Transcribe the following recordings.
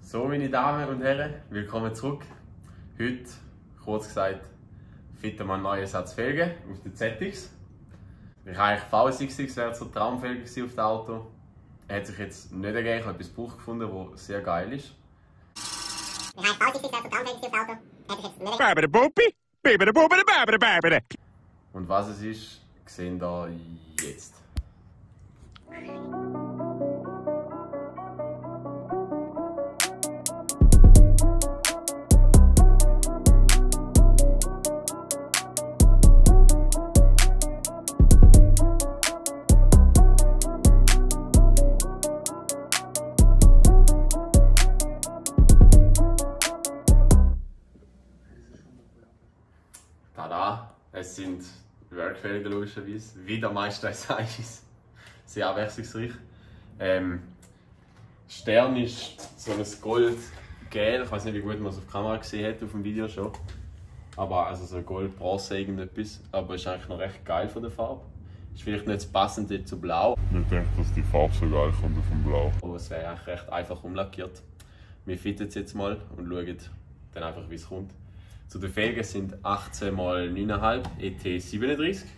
So, meine Damen und Herren, willkommen zurück. Heute, kurz gesagt, fitten wir einen neuen Satz Felgen auf den ZX. Ich habe eigentlich V66, wäre so Traumfelge auf dem Auto. Er hat sich jetzt nicht ergeben, ich habe etwas Bruch gefunden, das sehr geil ist. Ich habe V66, wäre so Traumfelge auf dem Auto. Er hat sich jetzt nicht ergeben. Und was es ist, sehen wir jetzt. Tada! Es sind Workfelgen logischerweise, wieder meistens Eis. Sehr abwechslungsreich. Stern ist so ein Gold-Gel, ich weiß nicht, wie gut man es auf der Kamera gesehen hat, auf dem Video schon. Aber also so Gold-Bronze irgendetwas, aber ist eigentlich noch recht geil von der Farbe. Ist vielleicht nicht das passende zu Blau. Ich denke, dass die Farbe so geil kommt auf dem Blau. Aber es wäre eigentlich recht einfach umlackiert. Wir fitten es jetzt mal und schauen dann einfach, wie es kommt. Zu den Felgen sind 18 x 9,5 ET 37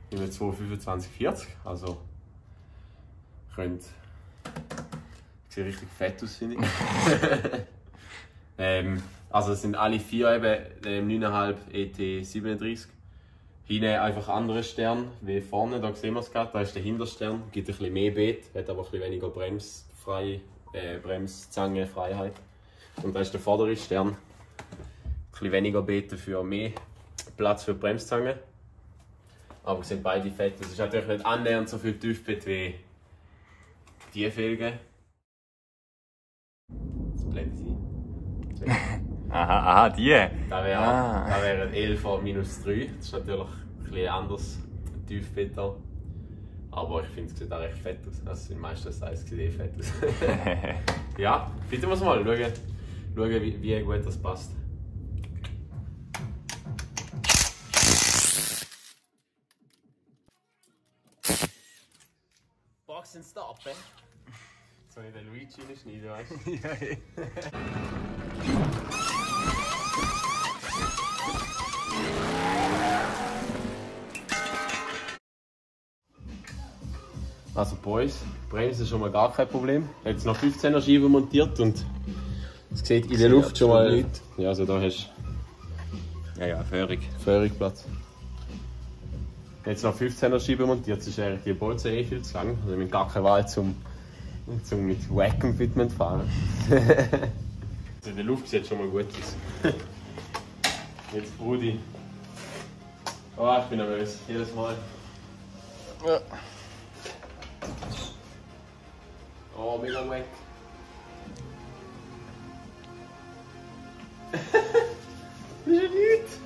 mit einem 225/40. Also sieht richtig fett aus, finde ich. Also es sind alle vier eben 9,5 ET 37. Hinten einfach andere Stern wie vorne, da sehen wir es gerade. Da ist der Hinterstern, gibt ein bisschen mehr Beet, hat aber ein bisschen weniger Bremszangenfreiheit. Und da ist der vordere Stern. Ein bisschen weniger Beete für mehr Platz für die Bremszange. Aber sind beide fett. Es ist natürlich nicht annähernd so viel Tiefbett wie die Felgen. Das blende ich ein. Aha, die. Da wäre 11 minus 3. Das ist natürlich ein bisschen anders Tiefbett da. Aber ich finde, es sieht auch recht fett aus. Also in meisten Size sieht es fett aus. Ja, fitten wir es mal. Schauen, wie gut das passt. Box and stop, eh? Soll ich den Luigi reinschneiden, weißt du? Ja, ja. Also Boys, Bremse ist schon mal gar kein Problem. Jetzt noch 15er Scheiben montiert und es sieht in der Luft schon mal nichts. Ja, also da hast du Föhrigplatz. Jetzt noch 15er Scheiben montiert, ist eigentlich die Bolzen viel zu lang. Also mit gar keine Wahl zum mit Wacken Fitment fahren. Also in der Luft sieht schon mal gut aus. Jetzt Brudi. Oh, ich bin nervös, jedes Mal. Ja. Oh, mega wack. Das ist ja nichts.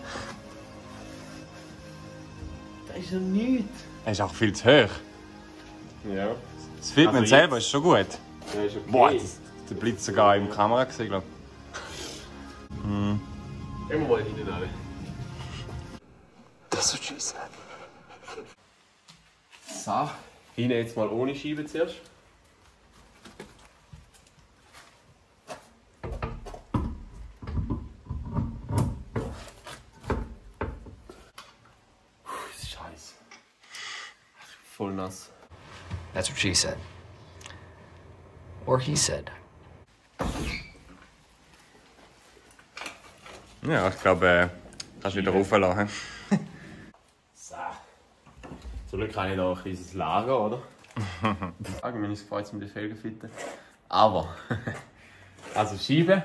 Das ist ja nichts. Er ist auch viel zu hoch. Ja. Das Fitment Also selber ist schon gut. Ja, ist okay. Boah, der Blitz sogar in der Kamera gesehen, glaube ich. Gehen wir mal hinten rein. Das ist scheiße. So, hinten jetzt mal ohne Scheibe zuerst. Das ist scheiße. Voll nass. That's what she said. Or he said. Ja, ich glaube, kannst du wieder rauflassen. So. Zum Glück habe ich da ein kleines Lager, oder? Mir ist es gefreut, mit den Felgen fitten. Aber, also Scheiben,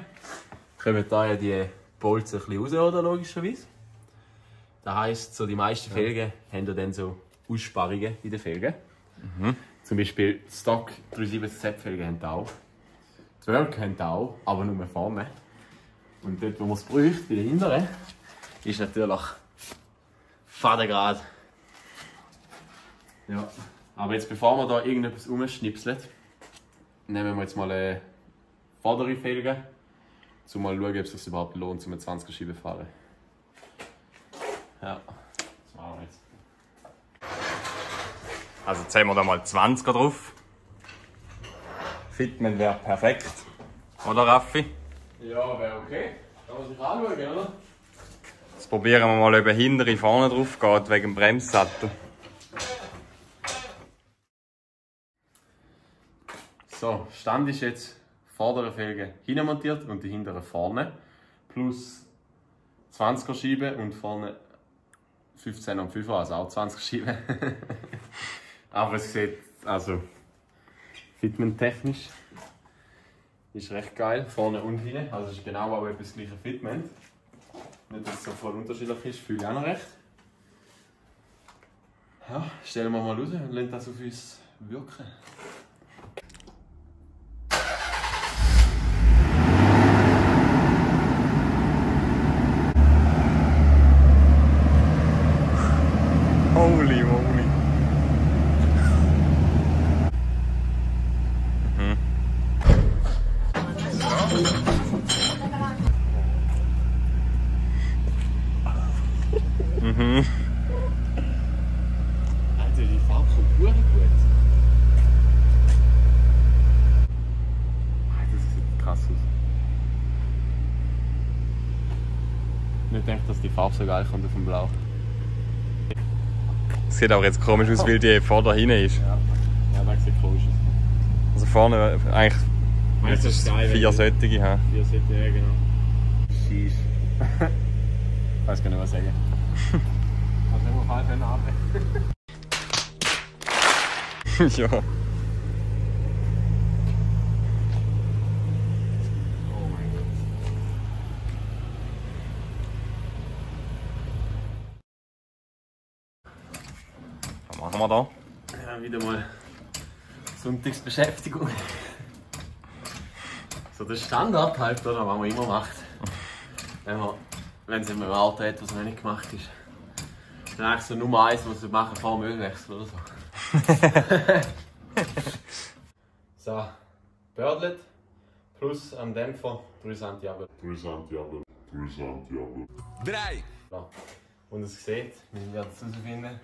kommen da ja die Bolzen ein bisschen raus, oder? Logischerweise. Das heisst, so die meisten Felgen haben ja dann so Aussparungen in den Felgen. Zum Beispiel die Stock 370Z-Felgen haben das auch. Die Work haben das auch, aber nur vorne. Und dort, wo man es braucht, bei den hinteren, ist natürlich fadengrad. Ja. Aber jetzt, bevor wir da irgendetwas umschnipseln, nehmen wir jetzt mal eine vordere Felge, um mal zu schauen, ob es sich überhaupt lohnt, um eine 20er Scheibe zu fahren. Ja, das machen wir jetzt. Also jetzt haben wir da mal 20er drauf. Fitment wäre perfekt. Oder Raffi? Ja, wäre okay. Kann man sich anschauen, oder? Jetzt probieren wir mal, ob er hintere vorne drauf geht, wegen dem Bremssattel. So, Stand ist jetzt vordere Felge hinten montiert und die hintere vorne. Plus 20er Scheibe und vorne 15 und 5er, also auch 20er Scheibe. Aber es sieht, also fitment-technisch ist recht geil, vorne und hinten. Also es ist genau auch etwas gleiche Fitment. Nicht, dass es so voll unterschiedlich ist, fühle ich auch noch recht. Ja, stellen wir mal raus und lassen das auf uns wirken. Holy moly. Alter, die Farbe kommt gut. Das sieht krass aus. Ich denke, dass die Farbe so geil kommt auf dem Blau. Sieht auch jetzt komisch aus, weil die vorne hinten ist. Ja, das sieht komisch aus. Also vorne eigentlich Das ist geil, 4 solche haben. 4 Sätze, ja genau. Scheiss. Ich weiß gar nicht, was sagen. Also immer falsch abbrechen. Ja. Oh mein Gott. Was machen wir da? Ja, wieder mal Sonntagsbeschäftigung. So der Standard halt, oder, was man immer macht. Wenn es in einem Auto etwas noch nicht gemacht ist. Dann eigentlich so Nummer 1, was wir machen vor dem Ölwechsel oder so. So, Birdlet plus am Dämpfer 3 cm runter. 3 Santiago. 3 Santiago. Ja. Und es sieht, wir werden es herausfinden.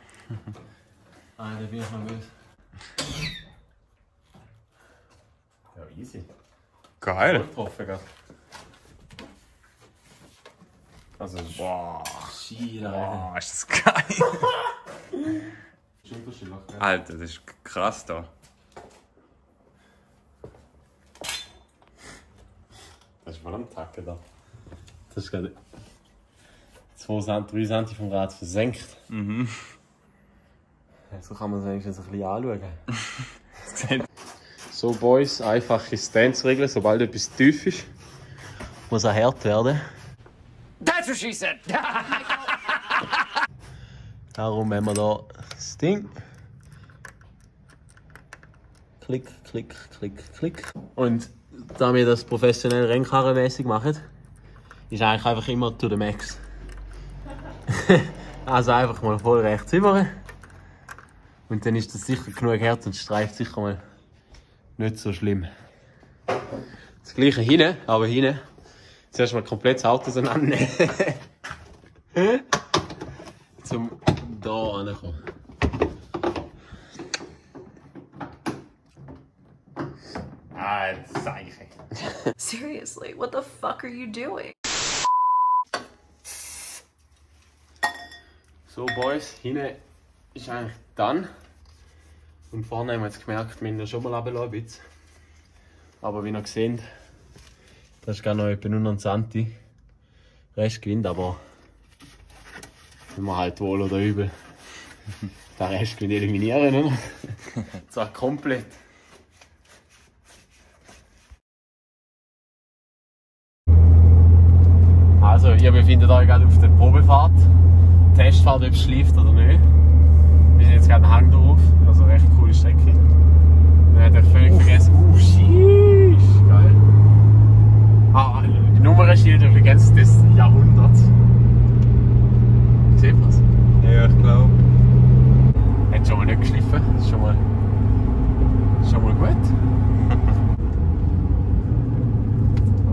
Da bin ich nervös. Ja, easy. Geil. Voll getroffen gerade. Also, Boah. Shit, Boah, ist das geil. ist unterschiedlich. Ja. Alter, das ist krass da. Das ist voll am Tacken da. Das ist gerade 2 cm, 3 cm vom Rad versenkt. Mhm. So kann man es eigentlich ein bisschen anschauen. So Boys, einfache Stance-Regeln. Sobald etwas tief ist, muss er hart werden. That's what she said. Darum haben wir da das Ding. Klick, klick, klick, klick. Und da wir das professionell rennkarrenmäßig machen, ist eigentlich einfach immer to the max. Also einfach mal voll rechts rüber. Und dann ist das sicher genug hart und streift sicher mal nicht so schlimm. Das gleiche hinten, aber hinten zuerst mal komplett das Auto auseinandernehmen. Zum da ankommen. Ah, Zeichen. Seriously, what the fuck are you doing? So Boys, hinten ist eigentlich dann. Und vorne haben wir jetzt gemerkt, wir haben ihn schon mal runtergelassen, ein bisschen. Aber wie ihr seht, das ist gar noch etwa nur ein Santi. Restgewinn, aber wenn wir halt wohl oder übel den Restgewinn eliminieren, oder? Zwar komplett. Also, ihr befindet euch gerade auf der Probefahrt. Testfahrt, ob es schläft oder nicht. Wir sind jetzt gerade einen Hang drauf, also recht coole Strecke. Wir haben völlig vergessen. Sheesh, geil. Ah, die Nummernschild übrigens des Jahrhunderts. Seht ihr das? Ja, ich glaube. Hat schon mal nicht geschliffen, das ist schon mal gut.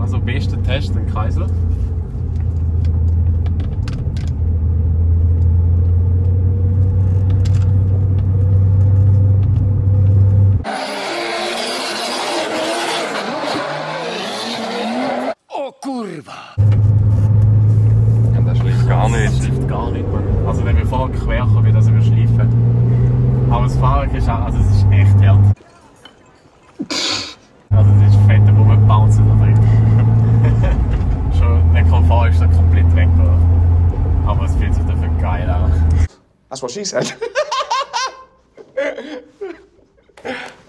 Also, bester Test im Kreisel. Ja, das schleift gar nicht. Das schleift gar nicht, Mann. Also wenn wir vorher quer kommen, wie das überschleifen. Aber das Fahrrad ist auch, also es ist echt hart. Also es ist fette Bummenbouncen da drin. Schon der Komfort ist da komplett weg, oder? Aber es fühlt sich dafür geil an. That's what she said.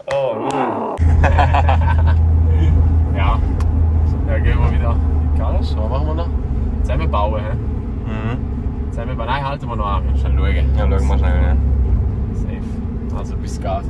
Oh, ja. Dann gehen wir wieder in die Garage. Was machen wir noch? Zusammenbauen, hä? Zusammenbauen. Nein, halten wir noch an. Schnell schauen. Ja, schauen wir schnell, ja. Safe. Also bis geht.